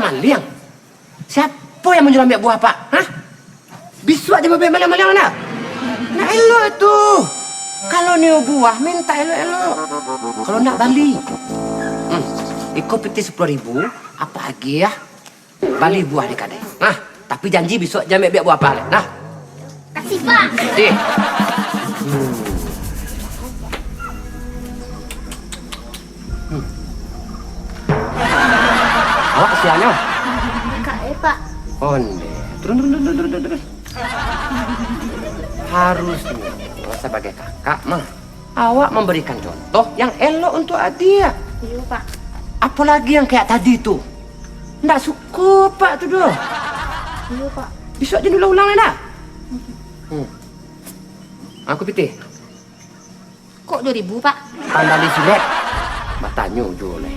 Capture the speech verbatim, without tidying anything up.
Maliang? Siapo yang manyuruah ambiak buah, Pak? Hah? Bisuak jan baiak maliang-maliang, ndak? Ndak elok itu. Kalau nio buah, mintak elok-elok. Kalau ndak, bali. Hmm. Iko pitih sapuluah ribu, apak agiah, yo. Bali buah di kadai. Nah, tapi janji bisuak jan ambiak buah apak lai. Nah. Kasih, Pak. Kasih. Hmm. Hmm. Awak sia nyo? Kakak, eh, Pak. Onde. Turun, turun, turun, turun, turun, turun. Harusnyo, sabagai kakak mah, awak mambarikan contoh yang elok untuak adiak. Iyo, Pak. Apolai yang kayak tadi tu. Ndak suko, Pak, tu doh. Iyo, Pak. Bisuak jan diulang-ulang lai, nah. Hmm. Aku pitih. Kok duo ribu, Pak? Pandali silet. Batanyo juo lai.